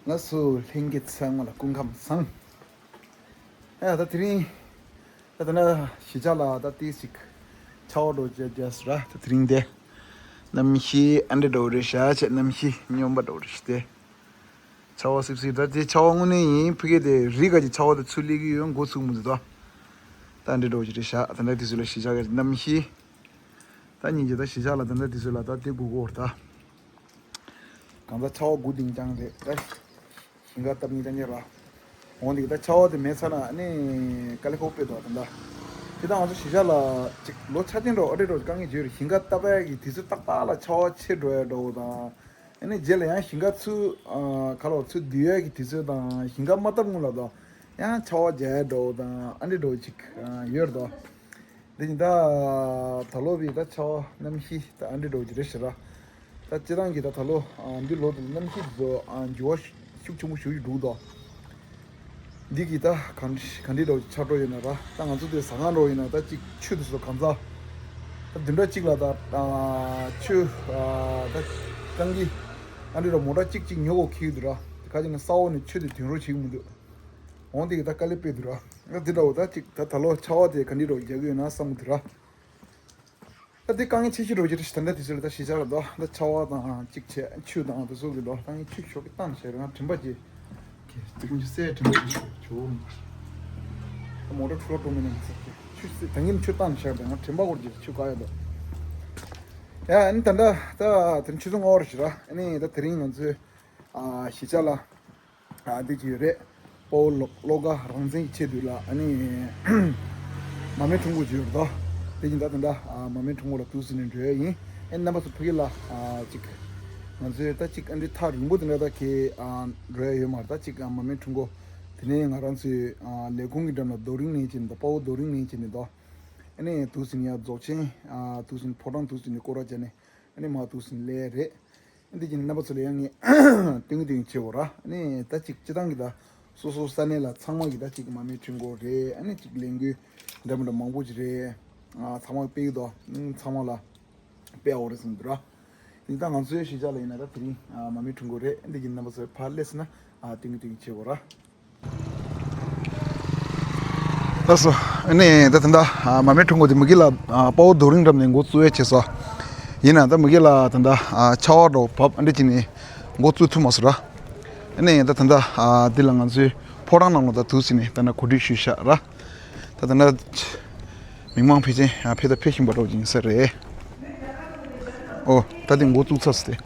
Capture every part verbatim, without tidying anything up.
ང་སུ་ལྷན་རྒྱས་ཚང་མ་ལ་སྐུ་ཁམས་བཟང་། ཨ་ད་དེ་རིང་ད་ད་ན་གཞིས་ཆགས་ལ་ད་ཏི་ཞིག་ཆར་པ་འགྲོ་རྒྱུ་རྒྱུ་ར། ད་དེ་རིང་དེ་གནམ་གཤིས་ཨ་འདྲ་འགྲོ་རེད་ཤག་ཆེ། གནམ་གཤིས་སྨྱོན་པ་འགྲོ་རེད་ཤག་དེ། ཆར་པ་སིབ་སིབ། ད་དེ་ཆར་པ་དངོས་གནས་ཡིན། ཕ་གི་དེ་རི་ག་གི་ཆར་པ་དེ་ཚུར་སླེབས་ཀྱི་ཡོད། འགོ་ཚུགས་མི་འདུག་ད་ད་འདྲ་འགྲོ་རྒྱུ་རེད་ཤག་ད་ད་དེ་ཚོ་ལ་གཞིས་ཆགས་ཀྱི་གནམ་གཤིས། ད་ཉིན་གྱི་ད་གཞིས་ཆགས་ལ་ད་ད་དེ་ཚོ་ལ་ད་དེ་དགོས་ཀྱི་ཡོད་རེད་ད། གང་ལྟར་ཆར་པ་དགུ་ལྡིང་རྐྱང་རེད། ད་ཞིང་ཁ་བཏབ་ནི་རྐྱང་རྐྱང་ར། འོང་དེ་གི་ད་ཆར་པ་དེ་མེད་ཚར་ན་ཨ་ནི་དཀའ་ལས་ཁག་པོ་དཔེ་འདུག་ད་ལྟ། དེ་ད་ང་ཚོ་གཞིས་ཆགས་ལ་ཅིག་ལོ་ཆ་ཅན་འགྲོ་ཨ་འདྲ་འགྲོ་དཀའ་ངལ་བརྗོད་རེད། ཞིང་ཁ་བཏབ་ཡག་གི་དུས་ཚོད་ཏག་ཏག་ལ་ཆར་པ་ཆེ་འགྲོ་ཡག་འདྲ་བོ་དང་། ཨ་ནི་རྗེས་ལ་ཡང་ཞིང་ཁ་ཚུར་ཨ་ག་ལོ་ཚུར་བསྡུ་ཡག་གི་དུས་ཚོད་དང་། ཞིང་ཁ་མ་བཏབ་སྔོན་ལ་དང་ཡང་ཆར་པ་རྒྱག་ཡག་འདྲ་བོ་དང་ཨ་འདྲ་འདྲ་བོ་ཅིག་ཡོད་རེད་དོ། འདི་ཉིན་ད་ད་ལོ་བི་ད་ཆར་པ་གནམ་གཤིས་ད་ཨ་འདྲ་འདྲ་བོ་ཅིག་རེད་ཤག་ར། ད་སྤྱིར་བཏང་གི་ད་ད་ལོ་ཨ་འདི་ལོ་དེ་གནམ་གཤིས་དེ་ཚོ་ཨ་འགྱུར་བ་ཤུགས་ཆེན་པོ་ཞིག་འགྲོ་གི་འདུག་འདི་གི་ད་གང་ག་འདྲ་འདྲ་བོ་ཆགས་འགྲོ་ཡོད་ན་ར། ད་ང་ཚོ་དེ་ཟ་ཁང་འགྲོ་ཡིན་ན་ད་ཅིག་ཆུ་དེ་ཚོ་གང་ཚ་ད་བདུན་ཕྲག་གཅིག་ལ་ད་ཨ་ཆུ་ཨ་ད་ཏང་གི་ཨ་འདྲ་འདྲ་མོ་ཊ་གཅིག་གཅིག་ཉོ་དགོས་འཁེལ་འདུག་ར། དེ་ཁ་ཅིག་ན་ས་འོག་ནས་ཆུ་དེ་དོན་རོགས་བྱེད་ཀྱི་མི་འདུག་འོང་དེ་གི་ད་དཀའ་ལས་དཔེ་འདུག་ར། ད་འདི་འདྲ་བོ་ད་ཅིག་ད་ད་ལོ་ཆར་པ་དེ་ག་འདྲ་འདྲ་བོ་རྒྱག་གི་ཡོད་ན་བསམ་གི་འདུག་ར། ད་འདི་དཀའ་ངལ་ཆེ་ཤོས་འགྲོ་རྒྱུ་རེད་ཤག་ད་ལྟ་དུས་ཚོད་ལ་ད་གཞིས་ཆགས་ལ་དོ་ད་ཆར་པ་དང་གཅིག་བྱས་ཆུ་དང་དེ་ཚོ་གི་དོ། ད་ངས་ཆུ་ཤོག་གི་བཏང་བྱས་རང་དྲན་པ་ཅི་ཁེ་དེ་ཀུན་གྱི་སའི་དྲན་པ་ཅི་ཞོག་ཅོ། ད་མོ་ཊ་འཕྲོ་འགྲོ་མི་ནང་ཚེ་ཆུ་སེ་ད་ངས་ཆུ་བཏང་བྱས་རང་དྲན་པ་སྐོར་གྱི་ཆུ་ག་ཡོད་དོ། ཡ་ཨ་ནི་ད་ལྟ་ད་དེ་རིང་ཆུ་ཚོད་ལྔ་པ་རེད་ཤག་ར། ཨ་ནི་ད་དེ་རིང་ང་ཚོའི་ཨ་གཞིས་ཆགས་ལ། ཨ་འདི་ཅིག་ཡོད་རེད། དཔའ་བོ་བློ་བློ་དགའ་རང་བཙན་གྱི་ཆེད་དུ་ལ་ཨ་ནི་མར་མེ་ཁྲོམ་སྐོར་ཅིག་ཡོད་རེད་དོ། དེ་བཞིན་ད་དེ་འདྲ་ཨ་མར་མེ་ཁྲོམ་སྐོར་ལ་འདུག་སེ་ནས་འགྲོ་ཡ་ཡིན། ཨེ་རྣམ་པ་ཚོ་ཕ་གི་ལ་ཨ་ཅིག་ང་ཚོའི་ད་ཅིག་ཨ་འདི་ཐག་རིང་པོ་དེ་འདྲ་ད་གི་ཨ་འགྲོ་ཡ་ཡོད་མ་རེད། ད་ཅིག་ཨ་མར་མེ་ཁྲོམ་སྐོར་དེ་ནས་ང་རང་ཚོའི་ཨ་ལས་ཁུངས་ཀྱི་འགྲམ་ལ་རྡོ་རིང་ནས་ཅིག་ནས་དོ། དཔའ་བོ་རྡོ་རིང་ནས་ཅིག་ནས་དོ། ཨ་ནི་འདུག་སེ་ནས་ཡ་རྫོགས་ཆེན་ཨ་འདུག་སེ་ནས་ཕོ་བྲང་འདུག་སེ་ནས་སྐོར་ར་བྱས་ནས་ཨ་ནི་མར་འདུག་སེ་ནས་སླེབས་རེད། འདི་གི་རྣམ་པ་ཚོ་ལ་ཡང་ངས་སྟོན་གི་སྟོན་གི་བྱེད་འོ་ར། ཨ་ནི་ད་ཅིག་སྤྱི་བཏང་གི་ད་སོ་སོ་ས་གནས་ལ་ཚང་མ་གི་ད་ཅིག་མར་མེ་ཁྲོམ་སྐོར་རེད། ཨ་ནི་ཅིག་ལས་འགུལ་འདྲ་མི་འདྲ་མང་པོ་ཅིག་རེད། ཨ་ཚང་མ་སྤེལ་གི་འདུག་ཨ་ཚང་མ་ལ་སྤེལ་འོ་རེད་བསམ་གི་འདུག་ར། ཨ་ནི་ད་ང་ཚོའི་གཞིས་ཆགས་ལ་ཡིན་ན་ད་དེ་རིང་ཨ་མར་མེ་ཁྲོམ་སྐོར་རེད། འདི་གི་རྣམ་པ་ཚོ་ཕར་སླེབས་སོང་ན་ཨ་སྟོན་གི་སྟོན་གི་བྱེད་འོ་ར། ལགས་སོ། ཨ་ནི་ད་ད་ལྟ་ཨ་མར་མེ་ཁྲོམ་སྐོར་དེ་མ་གི་ལ་ཨ་དཔའ་བོ་རྡོ་རིང་འགྲམ་ནས་འགོ་བཙུགས་ཡས་བྱས་སོ། ཡིན་ན་ད་མ་གི་ལ་ད་ལྟ་ཨ་ཆར་པ་འདྲ་བོ་བབས་ཨ་འདྲ་བྱས་ནས་འགོ་བཙུགས་ཐུབ་མ་སོང་ར། ཨ་ནི་ད་ད་ལྟ་ཨ་འདི་ལ་ང་ཚོའི་ཕོ་བྲང་ནང་ལོགས་ད་འདུག་སེ་ནས་ད་ནི་གོ་སྒྲིག་ཞུས་བཞག་ར། ད་ད་ལྟ་མི་མང་ཕལ་ཆེར་ཨ་ཕེབས་ད་ཕེབས་བཞིན་པ་འདྲ་བོ་ཅིག་ཡིན་ས་རེད། ཨོ་ད་དེ་འགོ་བཙུགས་ཚར་སོང་སྟེ།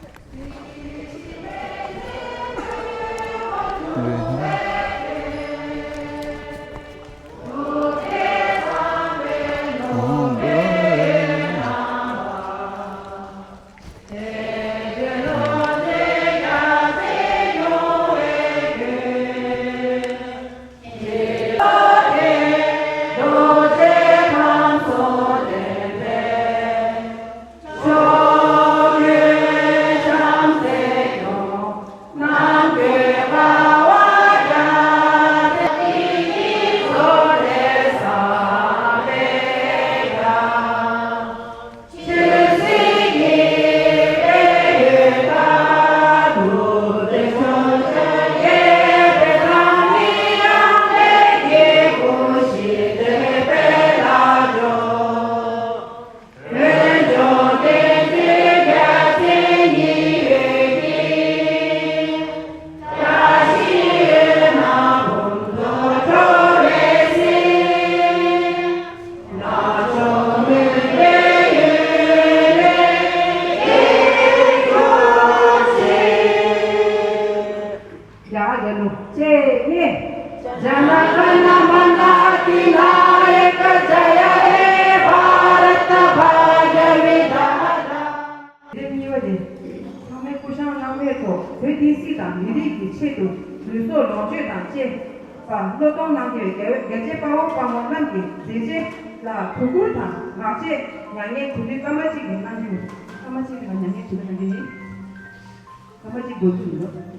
ཡ་ཡ་ནོ་ཅེ་ནེ། ཇ་ན་ག་ན་མ་ན་ཨ་ཏི་ན་ཨེ་ཀ་ཇ་ཡ་ཧེ་བྷ་ར་ཏ་བྷ་ག་ཝི་ཏ་ཧ་ད། དེབ་གཉིས་པ་དེ། ཚང་མས་སྐུ་བཞེངས་གནང་བའི་ཐོག་བོད་བསྟན་སྲིད་དང་མི་རིགས་ཀྱི་ཆེད་དུ་ལུས་སྲོག་ལོངས་སྤྱོད་དང་བཅས་པ་བློས་གཏོང་གནང་མཁན་རྒྱལ་རྒྱལ་གཅེས་དཔའ་བོ་དཔའ་མོ་རྣམས་ཀྱི་མཛད་རྗེས་ལ་དོ་ཁུར་དང་ངག་བཅད་མྱ་ངན་གུས་འདུད་སྐར་མ་གཅིག་གནང་རྒྱུ། སྐར་མ་གཅིག་ལ་མྱ་ངན་གུས་འདུད་གནང་རྒྱུ་ཡིན། སྐར་མ་གཅིག་འགོར་རྒྱུ་ཡིན་ནོ།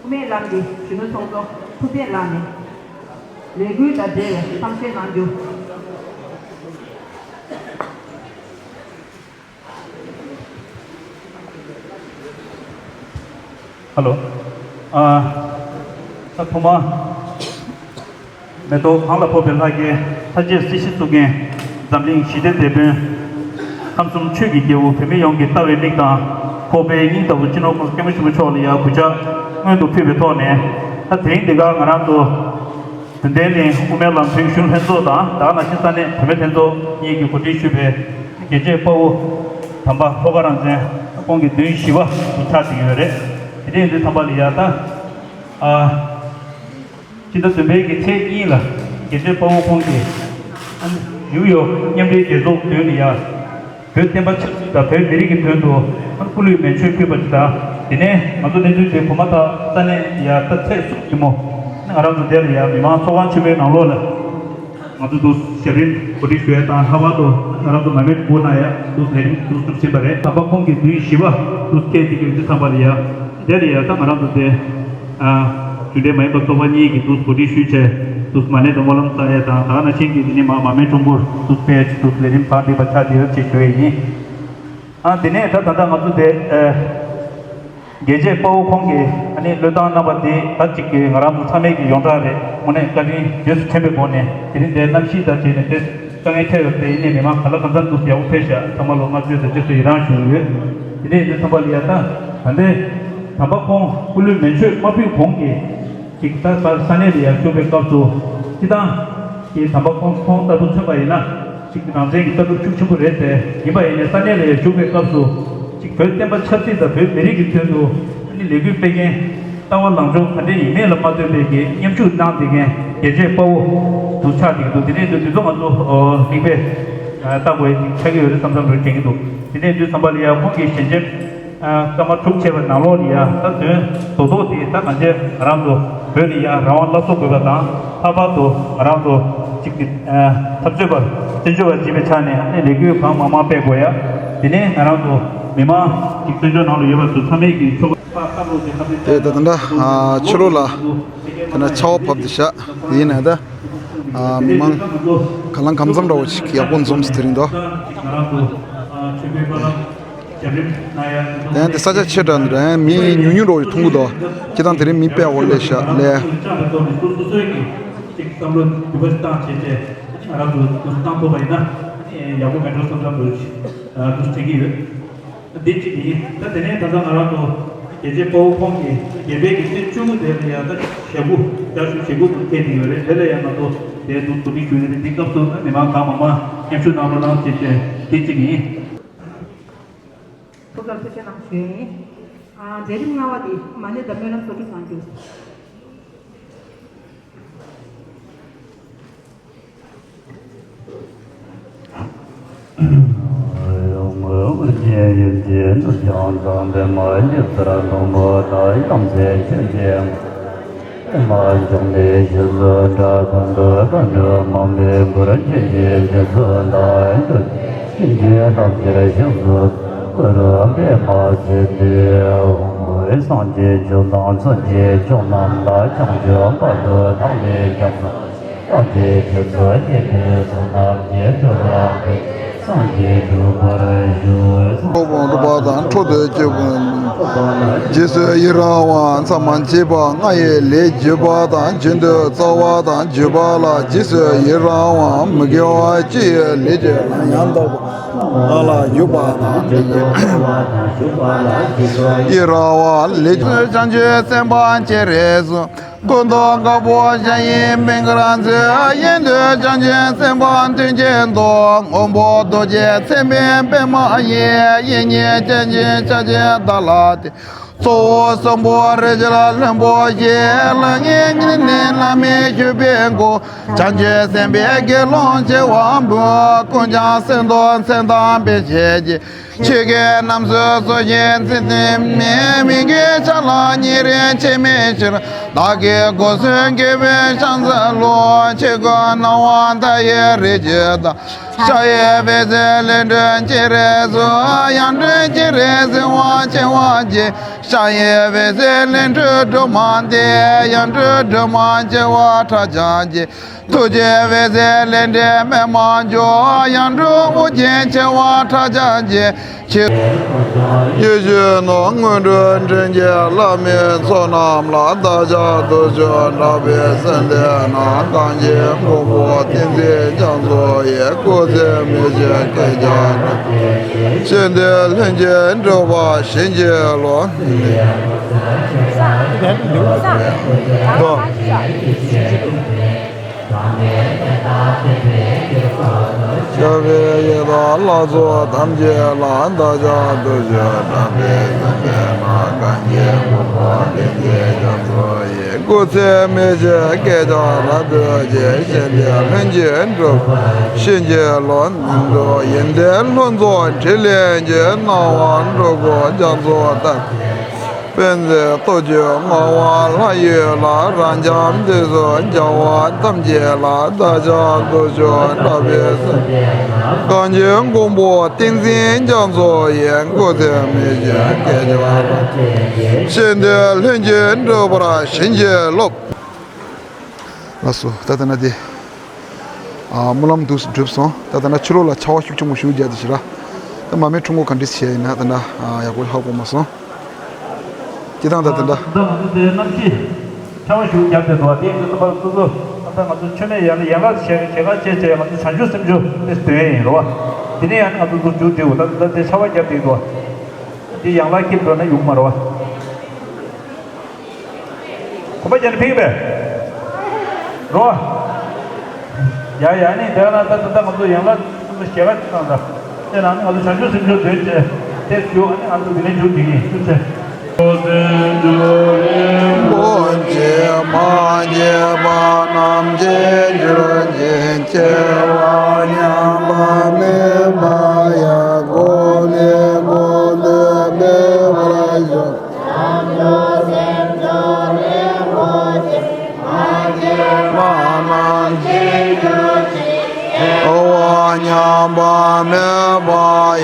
དབུ་མའི་ལམ་གྱི་གཞོན་ནུ་ཚོགས་གཙོ་ཐུབ་བསྟན་ལགས་ནས་ལས་འགུལ་དང་འབྲེལ་བའི་གཏམ་བཤད་གནང་རྒྱུ། ཧ་ལོ། ཨ། ད་ཐོག་མ། མེ་ཏོག་གང་ལ་ཕོག་པའི་ལྷ་སྐལ་ལྷ་རྗེ་སྲིད་ཞི་གཙུག་རྒྱན། འཛམ་གླིང་ཞི་བདེ་དེད་དཔོན། ཁམས་གསུམ་ཆོས་ཀྱི་རྒྱལ་པོ་བོད་མི་ཡོངས་ཀྱི་ལྟ་བའི་མིག་དང་ཁོག་པའི་སྙིང་ལྟ་བུ་སྤྱི་ནོར་༸གོང་ས་༸སྐྱབས་མགོན་ཆེན་པོ་མཆོག་ལ་ཡང་གུས་ཕྱག་སྔོན་དུ་ཕུལ་བའི་ཐོག་ནས། ད་དེ་རིང་འདི་གར་ང་རང་ཚོ་དུས་ལྡན་གླིང་དབུ་མའི་ལམ་རིག་གཞུང་ལྷན་ཚོགས་དང་ད་ག་ནང་བཞིན་ས་གནས་བུད་མེད་ལྷན་ཚོགས་གཉིས་ཀྱིས་གོ་སྒྲིག་ཞུས་པའི་རྒྱལ་གཅེས་དཔའ་བོ་དམ་པ་ལྷོ་ཁ་རང་བཙན་ཁོང་གི་མདུན་ཞི་བ་དུ་ཆགས་བསྡད་ཡོད་རེད། དེ་འདྲ་ཡིན་དུས་ཙམ་པ་ལ་ཡ་ད། ཨ། ཕྱི་ཟླ་བདུན་པའི་གི་ཚེས་གཉིས་ལ་རྒྱལ་གཅེས་དཔའ་བོ་ཁོང་གིས་ཨ་ནི་ནིའུ་ཡོག་མཉམ་འབྲེལ་རྒྱལ་ཚོགས་མདུན་ལ་ཡ། བོད་བསྟན་པ་ཆབ་སྲིད་དང་བོད་མི་རིགས་ཀྱི་དོན་དུ་ཨ་ནི་སྐུ་ལུས་མེ་མཆོད་ཕུལ་བ་ཅིག་དང་། དེ་ནས་ང་ཚོ་གནས་ཚུལ་དེ་གོ་མ་ཐག་ས་གནས་ཡ་ད་ཚེས་གསུམ་ཉིན་མོ་ཨ་ནི་ང་རང་ཚོ་དེ་ལ་ཡ་མི་མང་ཚོགས་ཁང་ཆེན་མོའི་ནང་ལོགས་ལ། ང་ཚོ་འདུག་ཞབས་རིམ་གོ་སྒྲིག་ཞུ་ཡ་དང་། ལྷག་པར་དུ་ང་རང་ཚོ་མ་མེད་སྒོ་ན་ཡ་འདུག་ལས་རིམ་འདུག་སྒྲུབ་ཟིན་པ་རེད། དམ་པ་ཁོང་གི་མདུན་ཞི་བ་འདུག་སྐད་དེ་གི་འདི་ཚང་པ་ལ་ཡ། དེ་ལ་ཡ་ད་ང་རང་ཚོ་དེ་ཨ་རྒྱུ་འབྲས་མ་ཡིན་པ་ཚོགས་པ་གཉིས་ཀྱི་འདུག་གོ་སྒྲིག་ཞུས་བྱས་འདུག་མ་ཎི་དང་སྨོན་ལམ་བཏབ་ཡ་དང་། ད་ག་ནང་བཞིན་གྱི་དེ་ནས་མ་མ་མེད་ཀྲུང་གོར་འདུག་ཕེབས་འདུག་ལས་རིམ་གང་འགྲིག་པ་ཆགས་བསྡད་ཡོད་ཅེས་ཞུ་ཡ་ཡིན། ཨ་དེ་ནས་ད་ད་ལྟ་ང་ཚོ་དེ་ཨ། རྒྱལ་གཅེས་དཔའ་བོ་ཁོང་གིས་ཨ་ནི་བློས་བཏང་གནང་བ་དེ་ད་ཅིག་གིས་ང་རང་ཚོ་ཚང་མས་ཀྱི་ཡོངས་གྲགས་རེད། དངོས་གནས་བཀའ་དྲིན་རྗེས་སུ་དྲན་པའི་སྒོ་ནས་དེ་རིང་འདིར་གནམ་གཤིས་དང་བཅས་ནས་དེ་དཀའ་ངལ་འཕྲད་ཡོད་པ་དེ་ཡིན་ནའི་མི་མང་ག་ལ་གང་འཚམ་འདུག་ཡག་པོ་ཕེབས་ཤག་ཚང་མ་ལོ་ལྔ་བཅུ་དང་རྗེས་སུ་ཡི་རང་ཞུ་གི་ཡོད། དེ་ནས་འདི་ཚང་མ་ལ་ཡ་ད་ད་ལྟའི་དམ་པ་ཁོང་སྐུ་ལུས་མེ་མཆོད་མ་ཕུལ་གོང་གི་ཅིག་ད་ལྟར་ས་གནས་ལ་ཡ་བཞུགས་པའི་སྐབས་སུ་སྤྱི་བཏང་གི་དམ་པ་ཁོང་ཁོང་ལྟ་བུ་མཚོན་པ་ཡིན་ན། གཅིག་རང་བཙན་གྱི་ལྟ་གྲུབ་ཤུགས་ཆེན་པོ་རེད་དེ། ཡིན་པ་ཡིན་ནའི་ས་གནས་ལ་ཡང་བཞུགས་པའི་སྐབས་སུ་གཅིག་བོད་བསྟན་པ་ཆབ་སྲིད་དང་བོད་མི་རིགས་ཀྱི་དོན་དུ་ཨ་ནི་ལས་འགུལ་སྤེལ་མཁན་ལྟ་བ་ལངས་ཕྱོགས་ག་འདྲ་ཡིན་མིན་ལ་མ་ལྟོས་པའི་གི་མཉམ་ཞུགས་གནང་བསྡད་མཁན་རྒྱལ་གཅེས་དཔའ་བོ་དུ་ཆགས་བསྡད་ཀྱི་འདུག་དེ་འདྲ་ཡིན་དུས་དེ་ཚོ་ང་ཚོ་ཨོ་མིག་དཔེ་ལྟ་དགོས་ཡ་ཅིག་ཆགས་ཀྱི་ཡོད་རེད་བསམ་བསམ་འདྲ་དྲན་གྱི་འདུག་དེ་འདྲ་ཡིན་དུས་ཙམ་པ་ལ་ཡང་ཁོང་གི་ཞལ་ཆེམས། ཨ་སྐར་མ་དྲུག་བྱས་པ་ནང་ལོགས་ལ་ཡ་ད་དོན་རྡོག་རྡོག་དེ་ད་གང་ཅི་ང་རང་ཚོ་བོད་ལ་ཡ་རང་དབང་སླར་གསོ་དགོས་པ་དང་། ལྷག་པར་དུ་ང་རང་ཚོ་གཅིག་གི་ཨ་འཐབ་རྩོད་པ་བཙན་བྱོལ་བ་ཡིན་པའི་ཆ་ནས་ཨ་ནི་ལས་འགུལ་གང་མང་མང་སྤེལ་དགོས་ཡ། དེ་ནས་ང་རང་ཚོ་མི་མང་གཅིག་བཙན་བྱོལ་ནང་ལ་ཡོད་པ་ཚོ་ཚང་མས་ཀྱི་ཕྱོགས། དེ་ད་ད་ལྟ་ཨ་ཕྱི་ལོགས་ལ་ད་ལྟ་ཆར་པ་བབས་ཏེ་བཞག་དེ་ཡིན་ན་ད་ཨ་མི་མང་གང་ལ་གང་འཚམ་འདྲ་བོ་ཞིག་ཡག་པོ་འཛོམས་སོང་དེ་རིང་དོ། དེ་ཡང་དེ་ས་ཆ་ཆེ་དྲགས་འདུག་ར། ཡང་མི་ཉུང་ཉུང་འདྲ་བོ་ཞིག་མཐོང་གི་འདུག་སྤྱིར་བཏང་དེ་རིང་མི་དཔེ་འོ་ལེ་ཤ་ལེ། ཅིག་བསམ་བློ་འགྱུར་བ་བཏང་བྱས་ཏེ་ང་རང་ཚོ་འདུ་བཏང་ཐུབ་པ་ཡིན་ན་ཡག་པོ་མེད་འགྲོ་བསམ་བསམ་འདུག་འདུ་བྱེད་ཀྱི་ཡོད། འདི་གཅིག་ཡིན། ད་དེ་ནས་ད་ལྟ་ང་རང་ཚོ་རྒྱལ་གཅེས་དཔའ་བོ་ཁོང་གིས་རྒྱལ་པོའི་གི་ཚེས་བཅུ་དགུ་དེ་ལ་ཡང་ད་ཞལ་བུ་བསྐྱར་ཞུ་ཞལ་བུ་དུ་ཐེབས་ཀྱི་ཡོད་རེད། དེ་ལ་ཡང་ང་ཚོ་དེ་འདུ་འདུ་མི་ཞུ་ཡོད་རེད། འདི་སྐབས་སུ་མི་མང་གང་མང་མང་མཉམ་ཞུགས་གནང་རོགས་གནང་ཞེས་བྱས་འདི་གཅིག་ཡིན། ཐུགས་རྗེ་ཆེ་གནང་ཞུ་ཡིན། ཨ་གྲལ་རིམ་ལྔ་པ་དེ་མ་ཎི་དང་སྨོན་ལམ་གསོག་སྒྲུབ་གནང་རྒྱུ། སངས་རྒྱས་སྒྲུབ་པ་དང་འཕྲོ་འདུ་སྐྱེ་བོ། རྗེས་སུ་ཡི་རང་བ་མཚམས་མ་མཆིས་པ་ལྔ་ཡི་ལས་བརྒྱུད་པ་དང་། རྒྱུན་དུ་རྩ་བ་དང་བརྒྱུད་པ་ལ། རྗེས་སུ་ཡི་རང་བ་མི་དགེ་བ་བཅུ་ཡི་ལས་བརྒྱུད་ལ་ཡང་དག་པ་ལ་འཇུག་པ་དང་། ཡི་རང་བ་ལས་བརྒྱུད་བྱང་ཆུབ་སེམས་དཔའ་སྤྱན་རས་གཟིགས། སྐུ་མདོག་དཀར་པོ་ཞལ་གཡས་པད་དཀར་མཛེས། གཡོན་དུ་བྱང་ཆུབ་སེམས་དཔའ་མཐུན་རྐྱེན་ཐོབ། སྔོན་པོ་རྡོ་རྗེ་ཚེ་འཕེལ་པདྨ་ཡིས། གཡས་གཡོན་སྐྱབས་སྦྱིན་ཕྱག་རྒྱའི་བདག་ལ་བསྟེན། གཙོ་བོ་སམ་བྷོ་ཊ་རིགས་ཀྱི་ལྷུན་པོ་ཞེས། ལྷང་ངེ་ཉིད་ནི་བླ་མེད་ཕྱུག་པའི་སྐུ། བྱང་ཆུབ་སེམས་དཔའི་དགེ་སློང་བྱེ་བ་འབུམ། ཀུན་ཀྱང་གསོན་ཏོར་མཚན་དང་དཔེ་བྱད་ཀྱིས། ཆོས་གོས་རྣམས་སུ་གསོལ་ཞིང་ཚིག་དོན་སྨྲས། མི་དགེ་བྱ་ལ་ཉེ་རིང་ཆད་མེད་ཕྱིར། བདག་གིས་སྒོ་གསུམ་དགེ་བའི་ཕྱག་འཚལ་ལོ། ཆོས་གོས་སྣང་བ་མཐའ་ཡས་རིགས་ཀྱི་བདག་ཕྱག་གཡས་པས་ཚེ་ལས་སྒྲོན་སྤྱན་རས་གཟིགས། ཡང་སྒྲོན་སྤྱན་རས་གཟིགས་དབང་ཆེ་བ་ཅན། ཕྱག་གཡས་པས་ཚེ་ལས་སྒྲོན་སྒྲོལ་མ་སྟེ། ཡང་སྒྲོན་སྒྲོལ་མ་ཆེ་བ་ཕྲ་རྒྱན་ཅན། ཐུགས་རྗེས་འོད་ཟེར་ལས་སྒྲོན་པདྨ་འབྱུང་། ཡང་སྒྲོན་དབུ་རྒྱན་ཆེ་བ་ཕྲ་རྒྱན་ཅན། ཆེ། ཡིད་བཞིན་ནོར་སྔོན་འགྲོའི་འདྲེན་བྱེད་བླ་མའི་ཚོགས་རྣམས་ལ། བདག་ཅག་ཐུགས་ཆོས་དྲག་པོའི་སེམས་ལྡན་རྣམས། གང་གི་མགོན་པོ་ཏིང་འཛིན་རྒྱ་མཚོ་ཡི། སྐུ་ཚེ་མི་ཤིགས་བསྐལ་བརྒྱར་བརྟན། ཤིན་ཏུ་ལྷུན་གྱིས་གྲུབ་པར་བྱིན་གྱིས་རློབས། ཤཱཀྱའི་ཡི་དྭགས་ལྷ་ཚོགས་ཐམས་ཅད་ལ། བདག་ཅག་ཐུགས་ཆོས་དྲག་པོའི་སེམས་ལྡན་རྣམས། གང་གི་མགོན་པོ་ཏིང་འཛིན་རྒྱ་མཚོ་ཡི། སྐུ་ཚེ་མི་ཤིགས་བསྐལ་བརྒྱར་རབ་ཏུ་བརྟན། ཤིན་ཏུ་ལྷུན་གྱིས་གྲུབ་པར་བྱིན་གྱིས་རློབས། ཡོན་ཏན་ལྷུན་རྫོགས་འཕྲིན་ལས་ཀྱི། སྣང་བ་འགྲོ་ཀུན་རྒྱ་མཚོ་ལྟར། དཔལ་མཛད་སྟོབས་བཅུ་མངའ་བ་ལྷ་ཡུལ་ལ། རབ་འབྱམས་དུས་སུ་རྒྱལ་བ་ཐམས་ཅད་ལ། བདག་ཅག་ཐུགས་ཆོས་དྲག་པོའི་སེམས་ལྡན་རྣམས། གང་གི་མགོན་པོ་ཏིང་འཛིན་རྒྱ་མཚོ་ཡི། སྐུ་ཚེ་མི་ཤིགས་བསྐལ་བརྒྱར་བརྟན། ཤིན་ཏུ་ལྷུན་གྱིས་གྲུབ་པར་བྱིན་གྱིས་རློབས། ལགས་སོ། ད་ལྟ་ན་དེ། ཨ་སྨོན་ལམ་འདུག་གྲུབ་སོང་། ད་ལྟ་ན་ཕྱི་ལོགས་ལ་ཆར་པ་ཤུགས་ཆེན་པོ་ཞིག་རྒྱག་དེ་ཞིག་ར། ད་མ་མའི་ཁྲུང་ཁོ་ག་འདྲས་བྱས་ཡིན་ན་ད་ལྟ་ན་ཨ་ཡག་པོ་ཧ་གོ་མ་སོང་། སྤྱིར་བཏང་ད་ད་ལྟ། ད་ང་ཚོ་དེ་གནམ་གཤིས་ཆར་པ་ཞིག་རྒྱབ་བསྡད་འདུག་དེ་ཡིན་དུས་ཙམ་པ་སོ་སོ་ད་ལྟ་ང་ཚོ་མཆོད་མེ་ཡར་ལ་ཡན་ལག་བྱས་བྱས་ག་བྱས་བྱས་ང་ཚོ་བྱང་ཆུབ་སེམས་མཆོག་དེ་འདོན་ཡིན་རེད་བ། དེ་ནས་ཡང་ང་ཚོ་ཚུར་མཇུག་སྒྲིལ་དགོས། ད་ད་དེ་ཆར་པ་རྒྱབ་བསྡད་འདུག་དེ་ཡན་ལག་འཁྱེར་འགྲོ་ན་ཡོང་མ་རེད་བ། གོམ་པ་རྒྱག་ནས་ཕེབས་པས། རོ། ཡ་ཡ་ནི་དེ་ན་ད་ད་ད་ང་ཚོ་ཡན་ལག་ཚོ་ཞལ་ཁ་ཅིག་བཏང་ད། དེ་ནང་ནས་ང་ཚོ་བྱང་ཆུབ་སེམས་མཆོག་འདོན་བྱས་དེ་བཞུགས། ཨ་ནི་ང་ཚོ་འདི་ནས་མཇུག་སྒྲིལ་གྱི་ཡིན་ཤུགས་ཆེ། སྔོན་གྱི་མ་སྐྱེས་པ་རྣམས་ཀྱི་རྒྱུད་ཀྱི་སྐྱེ་བ་ཉམས་པ་མེད་པ་ཡང་གོང་ནས་གོང་དུ་འཕེལ་བར་ཤོག། ཉམས་པ་མེད་པ་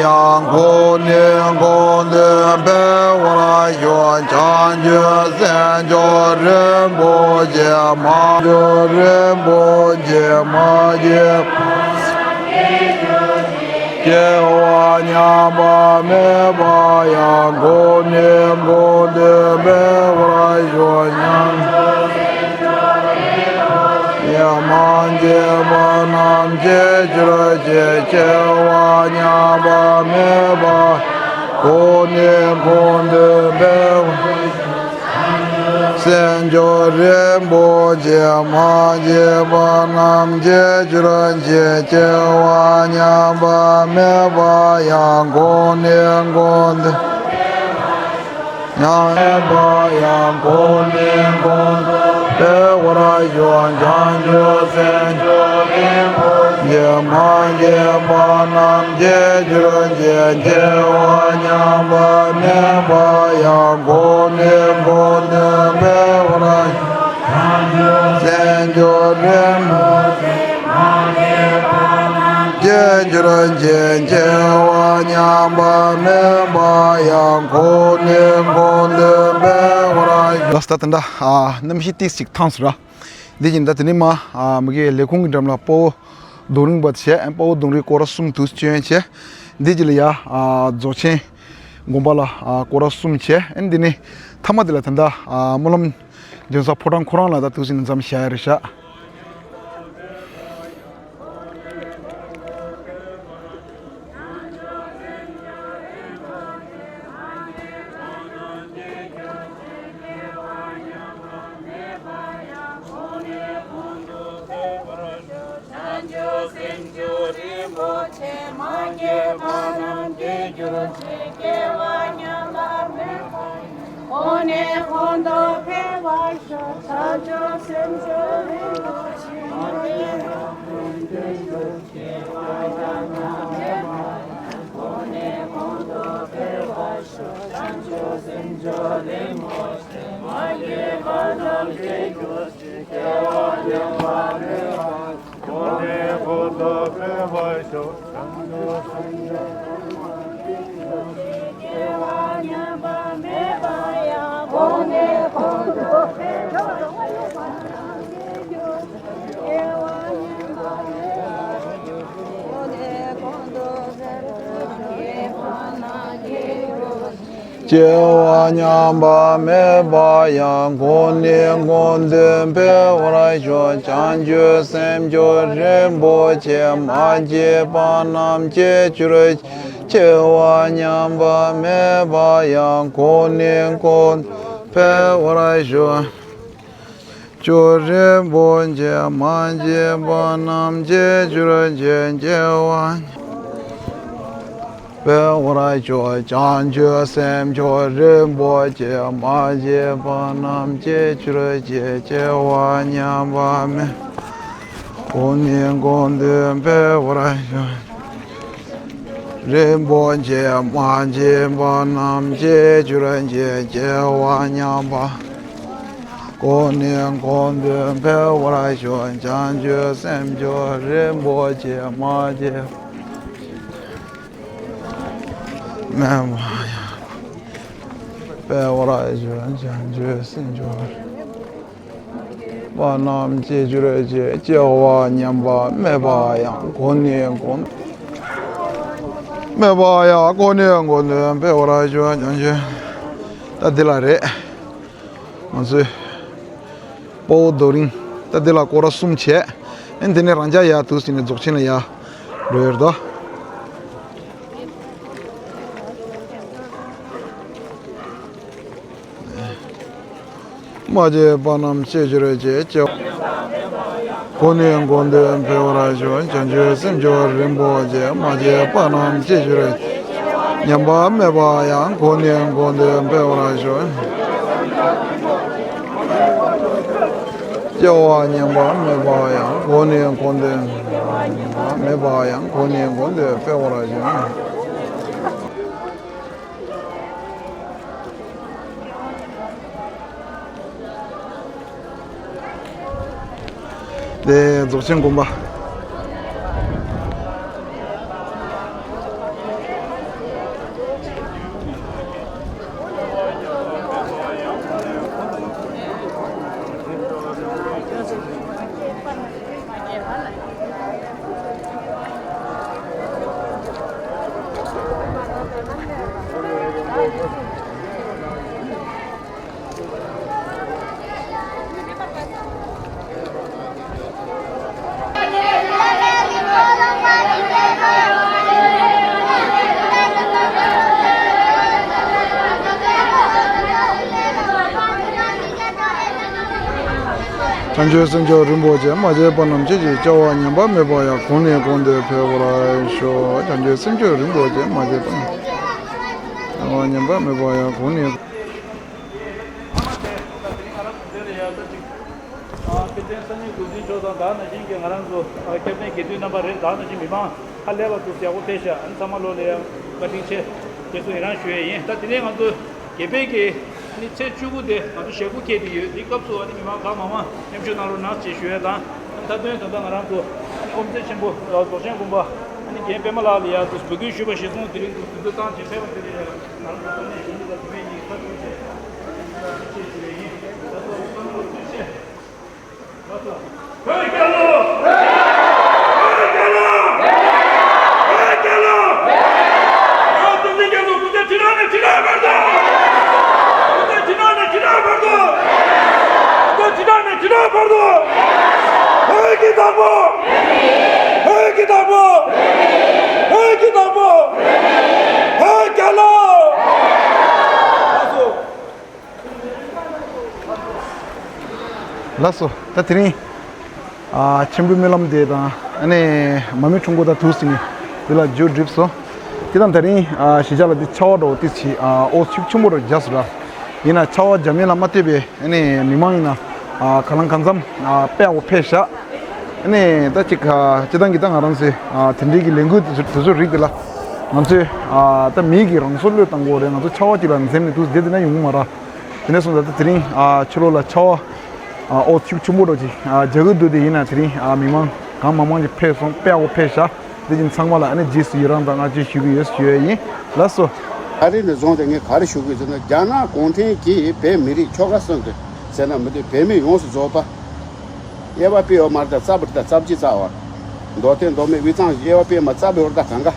ཡང་གོང་ནས་གོང་དུ་ འཕེལ་བར་ཤོག། བྱང་ཆུབ་སེམས་མཆོག་རིན་པོ་ཆེ། མ་མཆོག་རིན་པོ་ཆེ། མ་སྐྱེས་སྐྱེ་བ་ཉམས་པ་མེད་པ་ཡང་། གོང་ནས་གོང་དུ་འཕེལ་བར་ཤོག། ཉམས་ཡང་མ་སྐྱེས་པ་རྣམས་སྐྱེ་གྱུར་ཅིག། སྐྱེ་བ་ཉམས་པ་མེད་པ། གོང་ནས་གོང་དུ་འཕེལ་བ། སེམས་མཆོག་རིན་པོ་ཆེ། མ་སྐྱེས་པ་རྣམས་སྐྱེ་གྱུར་ཅིག། སྐྱེ་བ་ཉམས་པ་མེད་པ་ཡང་། གོང་ནས་གོང་དུ། ཉམས་པ་ཡང་། གོང་ནས་གོང་དུ་འཕེལ་བར་ཤོག། བྱང་ཆུབ་སེམས་མཆོག་རིན་པོ་ཆེ། མ་སྐྱེས་པ་རྣམས་སྐྱེ་གྱུར་ཅིག། སྐྱེ་བ་ཉམས་པ་མེད་པ་ཡང་། གོང་ནས་གོང་དུ་འཕེལ་བར་ཤོག། བྱང་ཆུབ་སེམས་མཆོག་རིན་པོ་ཆེ། སྐྱེ་གྱུར་ཅིག། སྐྱེ་བ་ཉམས་པ་མེད་པ་ཡང་། གོང་ནས་གོང་དུ་འཕེལ་བར་ཤོག། ལགས་སོ། ད་ད་ལྟ་ཨ་གནམ་གཤིས་ཏིག་ཙམ་ཅིག་ཐང་སོང་ར། འདི་བཞིན་ད་དེ་ནས་མ་ཨ་མ་གི་ལས་ཁུངས་ཀྱི་འགྲམ་ལ་དཔའ་བོ་རྡོ་རིང་བར་བྱས། དཔའ་བོ་རྡོ་རིང་སྐོར་ར་གསུམ་དུ་བསྐྱོན་བྱས། འདི་རྗེས་ལ་ཡ་ཨ་རྫོགས་ཆེན་དགོན་པ་ལ་ཨ་སྐོར་ར་གསུམ་བྱས། ཨ་ནི་འདི་ནས་མཐའ་མ་འདི་ལ་ད་ལྟ་ཨ་སྨོན་ལམ་འདོན་ས་ཕོ་བྲང་ཁོ་རང་ལ་ད་དུས་ཟིན་མཚམས་བཞག་ཡ་རེད་ཤག། བྱང་ཆུབ་སེམས་མཆོག་རིན་པོ་ཆེ། མ་སྐྱེས་པ་རྣམས་སྐྱེ་གྱུར་ཅིག། སྐྱེ་བ་ཉམས་པ་མེད་པ། གོང་ནས་གོང་དུ་འཕེལ་བར་ཤོག། བྱང་ཆུབ་སེམས་མཆོག་རིན་པོ་ཆེ། མ་སྐྱེས་པ་རྣམས་སྐྱེ་གྱུར་ཅིག། སྐྱེ་བ་ཉམས་པ་མེད་པ། གོང་ནས་གོང་དུ་འཕེལ་བར་ཤོག། བྱང་ཆུབ་སེམས་མཆོག་རིན་པོ་ཆེ། མ་སྐྱེས་པ་རྣམས་སྐྱེ་གྱུར་ཅིག། སྐྱེ་བ་ཉམས་པ་མེད་པ། གོང་ནས་གོང་དུ་འཕེལ་བར་ཤོག། བྱང་ཆུབ་སེམས་མཆོག་རིན་པོ་ཆེ། སྐྱེ་བ་ཉམས་པ་མེད་པ་ཡང་། གོང་ནས་གོང་དུ་འཕེལ་བར་ཤོག། སྐྱེ་བ་ཉམས་པ་མེད་པ་ཡང་། གོང་ནས་གོང་དུ་འཕེལ་བར་ཤོག། སྐྱེ་བ་ཉམས་པ་མེད་པ་ཡང་། གོང་ནས་གོང་དུ་འཕེལ་བར་ཤོག། བྱང་ཆུབ་སེམས་མཆོག་རིན་པོ་ཆེ། མ་སྐྱེས་པ་རྣམས་སྐྱེ་གྱུར་ཅིག། སྐྱེ་བ་ཉམས་པ་མེད་པ་ཡང་། གོང་ནས་གོང་དུ་འཕེལ་བར་ཤོག། ཆོས་རིན་པོ་ཆེ། མ་སྐྱེས་པ་རྣམས་སྐྱེ་གྱུར་ཅིག། སྐྱེ་བ་འཕེལ་བར་ཤོག། བྱང་ཆུབ་སེམས་མཆོག་རིན་པོ་ཆེ། མ་སྐྱེས་པ་རྣམས་སྐྱེ་གྱུར་ཅིག། སྐྱེ་བ་ཉམས་པ་མེད། གོང་ནས་གོང་དུ་འཕེལ་བར་ཤོག། རིན་པོ་ཆེ། མ་སྐྱེས་པ་རྣམས་སྐྱེ་གྱུར་ཅིག། སྐྱེ་བ་ཉམས་པ། གོང་ནས་གོང་དུ་འཕེལ་བར་ཤོག། བྱང་ཆུབ་སེམས་མཆོག་རིན་པོ་ཆེ། མ་སྐྱེས་པ་མེད་པ་ཡང་འཕེལ་བར་ཤོག། བྱང་ཆུབ་སེམས་མཆོག་པ་རྣམས་སྐྱེ་གྱུར་ཅིག། སྐྱེ་བ་ཉམས་པ་མེད་པ་ཡང་། གོང་ནས་གོང་མེད་པ་ཡང་། གོང་ནས་གོང་དུ་འཕེལ་བར་ཤོག། བྱང་ཆུབ། ད་འདི་ལ་རེད། ང་ཚོའི་དཔའ་བོ་རྡོ་རིང་། ད་འདི་ལ་སྐོར་ར་གསུམ་བྱས། ཨེ་འདི་ནས་རང་འཇགས་ཡར་དུས་ཟིན་ནས་རྫོགས་ཆེན་ལ་ཡར་འགྲོ་ཡོད་རེད་དོ། མ་སྐྱེས་པ་རྣམས་སྐྱེ་གྱུར་ཅིག། སྐྱེ་བ། གོང་ནས་གོང་དུ་འཕེལ་བར་ཤོག། བྱང་ཆུབ་སེམས་མཆོག་རིན་པོ་ཆེ། མ་སྐྱེས་པ་རྣམས་སྐྱེ་གྱུར་ཅིག། ཉམས་པ་མེད་པ་ཡང་། གོང་ནས་གོང་དུ་འཕེལ་བར་ཤོག། སྐྱེ་བ་ཉམས་པ་མེད་པ་ཡང་། གོང་ནས་གོང་དུ་མེད་པ་ཡང་། གོང་ནས་གོང་དུ་འཕེལ་བར་ཤོག། དེ་རྫོགས་ཆེན་དགོན་པ། བྱང་ཆུབ་སེམས་མཆོག་རིན་པོ་ཆེ། མ་སྐྱེས་པ་རྣམས་སྐྱེ་ཞིང་། སྐྱེ་བ་ཉམས་པ་མེད་པ་ཡང་། གོང་ནས་གོང་དུ་འཕེལ་བར་ཤོག། བྱང་ཆུབ་སེམས་མཆོག་རིན་པོ་ཆེ། མ་སྐྱེས་པ་རྣམས་སྐྱེ་བ་ཉམས་པ་མེད་པ་ཡང་། གོང་ནས། དཔལ་ལྡན་སངས་རྒྱས་འགོ་འཛིན་མཆོག་དང་། ད་ག་ནང་བཞིན་གྱི་ང་རང་ཚོ་ཨ་ཁྱབ་བརྡལ་དགེ་འདུན་རྣམ་པ་རེད། ད་ག་ནང་བཞིན་མི་མང་ཧ་ལས་པ་འདུག་ཡག་པོ་ཕེབས་ཤག་ཨ་ནི་ཚང་མ་ལོ་ལ་ཡང་བཀའ་དྲིན་ཆེ། རྗེས་སུ་ཡི་རང་ཞུ་ཡས་ཡིན། ད་དེ་ནས་ང་ཚོ་དགེ་འཕེལ་གྱི་ཨ་ནི་ཚེས་བཅུ་དགུ་དེ་ང་ཚོ་ཞལ་སྐུ་འཁེལ་གྱི་ཡོད། དེའི་སྐབས་སུ་ཨ་ནི་མི་མང་གང་མང་མང་མཉམ་ཞུགས་གནང་རོགས་གནང་ཞེས་ཞུ་ཡས་དང་། ཨ་ནི་མཐའ་དོན་ད་ལྟ་ང་རང་ཚོ་ཨ་ནི་ཨོ་རྩེ་ཆེན་པོ་རྫོགས་ཆེན་དགོན་པ་ཨ་ནི་རྒན་པད་མ་ལགས་ལ་ཡང་འབོད་སྐུལ་ཞུས་པ་གཞིར་བཟུང་དེ་རིང་དུས་ཚོད་བཏང་བྱས་ཕེབས་པ་དེ་ལ་ཡང་ང་རང་ཚོ་ཚང་མས་ཞུ་ཡིག་དང་དེ་བས་ཉིན་ཁ་ཐུག་བྱས་ཨ་ནི་ཞུ་ཡས་ཡིན། ད་ལྟ་བོད་རྒྱལ་ལོ། བོད་རྒྱལ་ལོ། བོད་རྒྱལ་ལོ། བོད་རྒྱལ་ལོ། བོད་བསྟན་འཛིན་རྒྱ་མཚོ་སྐུ་ཚེ་ཁྲི་ཕྲག་ནས་ཁྲི་ཕྲག་བར་དུ། སྐུ་ཚེ་ཁྲི་ཕྲག་ནས་ཁྲི་ཕྲག་བར་དུ། སྐུ་ཚེ་ཁྲི་ཕྲག་ནས་ཁྲི་ཕྲག་བར་དུ། བོད་ཀྱི་བདག་པོ། བོད་ཀྱི་བདག་པོ། བོད་ཀྱི་བདག་པོ། བོད་རྒྱལ་ལོ། ལགས་སོ། ད་དེ་རིང་ཨ་མཆོད་འབུལ་སྨོན་ལམ་དེ་དང་ཨ་ནི་མར་མེ་ཁྲོམ་སྐོར་དང་དུས་སུ་ནི་དེ་ལ་མཇུག་བསྒྲིལ་སོང་། དེ་དང་དེ་རིང་ཨ་གཞིས་ཆགས་ལ་དེ་ཆར་པ་འདྲ་བོ་ཏོག་ཙམ་ཨ་འོ་ཤུགས་ཆེན་པོ་རུ་རྒྱག་སོང་ར། ཡིན་ན་ཆར་པ་རྒྱག་མིན་ལ་མ་ལྟོས་པའི་ཨ་ནི་མི་མང་ཡིན་ན་ཨ་ག་ལང་གང་འཚམ་ཨ་དཔེ་ཡག་པོ་ཕེབས་ཤག་ཨ་ནི་ད་ཅིག་ཨ་སྤྱིར་བཏང་གི་ད་ང་རང་ཚོའི་ཨ་དེ་འདྲའི་གི་ལས་འགུལ་དེ་ཚོ་དེ་ཚོ་རིགས་དེ་ལ་ང་ཚོས་ཨ་ད་མི་གི་རང་སྲོག་བློས་བཏང་དགོས་རེད། ང་ཚོ་ཆར་པ་ཅིག་ལ་འཛེམ་ནས་འདུག་བསྡད་དེ་ན་ཡོང་གི་མ་རེད། དེ་ནས་བཟུང་ད་ལྟ་དེ་རིང་ཨ་ཕྱི་ལོགས་ལ་ཆར་པ་ཨ་འོ་ཤུགས་ཆེན་པོ་འདྲ་ཅིག་ཨ་རྒྱག་གི་འདུག་དེ་ཡིན་ན་དེ་རིང་ཨ་མི་མང་གང་མང་མང་ཅིག་ཕེབས་སོང་། དཔེ་ཡག་པོ་ཕེབས་ཤག་དེ་བཞིན་ཚང་མ་ལ་ཨ་ནི་རྗེས་སུ་ཡི་རང་དང་བསྔགས་བརྗོད་ཞུ་གི་ཡོད་ཞུ་ཡས་ཡིན། ལགས་སོ། ད་རེས་ནས་བཟུང་སྟེ་ངས་ག་རེ་ཞུ་དགོས་ཟེར་ན། རྒྱ་ནག་གུང་ཁྲན་གྱིས་བོད་མི་རིགས་ཆོལ་ཁ་གསུམ་དུ་ཟེར་ན་མི་འདུག་བོད་མི་ཡོངས་སུ་རྫོགས་པ། དབྱེ་བ་སྤེལ་ཡོད་མ་རེད། ད་རྩ་བ་རེད། ད་རྩ་བརྒྱུད་རྩ་བ། མདོ་སྟོད་མདོ་སྨད་དབུས་གཙང་དབྱེ་བ་སྤེལ་མ་རྩ་བའི་བར་ད་གང་ག་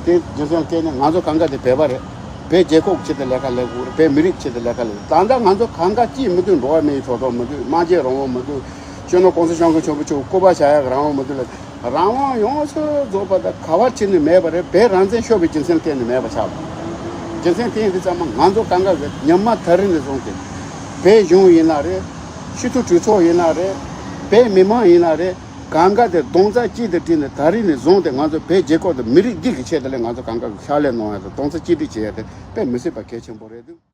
དེ་རྒྱུ་མཚན་བལྟས་ནས་ང་ཚོ་གང་ག་དེ་བོད་པ་རེད། བོད་རྒྱལ་ཁབ་ཆེད་དུ་ལས་ཀ་ལས་དགོས་རེད། བོད་མི་རིགས་ཆེད་དུ་ལས་ཀ་ལས། ད་ལྟ་ང་ཚོ་གང་ག་ཅིས་མི་འདུག་འགྲོ་བ་མིའི་ཐོབ་ཐང་མི་འདུག་སྨྲ་བརྗོད་རང་དབང་མི་འདུག་སྤྱི་ནོར་༸གོང་ས་༸སྐྱབས་མགོན་ཆེན་པོ་མཆོག་སྐུ་པར་བཞག་ཡག་རང་དབང་མི་འདུག་ལ། རང་དབང་ཡོངས་སུ་རྫོགས་པ་དང་ག་བ་ཕྱིན་ནས་མེད་པ་རེད། བོད་རང་བཙན་ཤོར་བའི་རྒྱུ་མཚན་གཏན་ནས་མེད་པ་ཆགས་པ། རྒྱུ་མཚན་དེ་ཡིན་དུས་ཙམ་པ་ང་ཚོ་གང་ག་གི་ཉམས་མ་ཐག་རིང་ནས་བཟུང་སྟེ་བོད་གཞུང་ཡིན་ན་རེད། སྤྱི་འཐུས་གྲོས་ཚོགས་ཡིན་ན་རེད། བོད་མི་མང་ཡིན་ན་རེད། གང་ག་དེ་རྡོག་རྩ་གཅིག་ཏུ་བསྒྲིལ་ནས་ད་རིང་ནས་བཟུང་སྟེ་ང་ཚོ་བོད་རྒྱལ་ཁབ་དང་མི་རིགས་འདི་གི་ཆེད་དུ་ལས་ང་ཚོ་གང་ག་གི་ཕྱག་ལས་གནང་ཡ་དང་རྡོག་རྩ་གཅིག་སྒྲིལ་བྱེད་ཡ་དེ་དཔེ་མི་སྲིད་པ་གལ་ཆེན་པོ་རེད་འདུག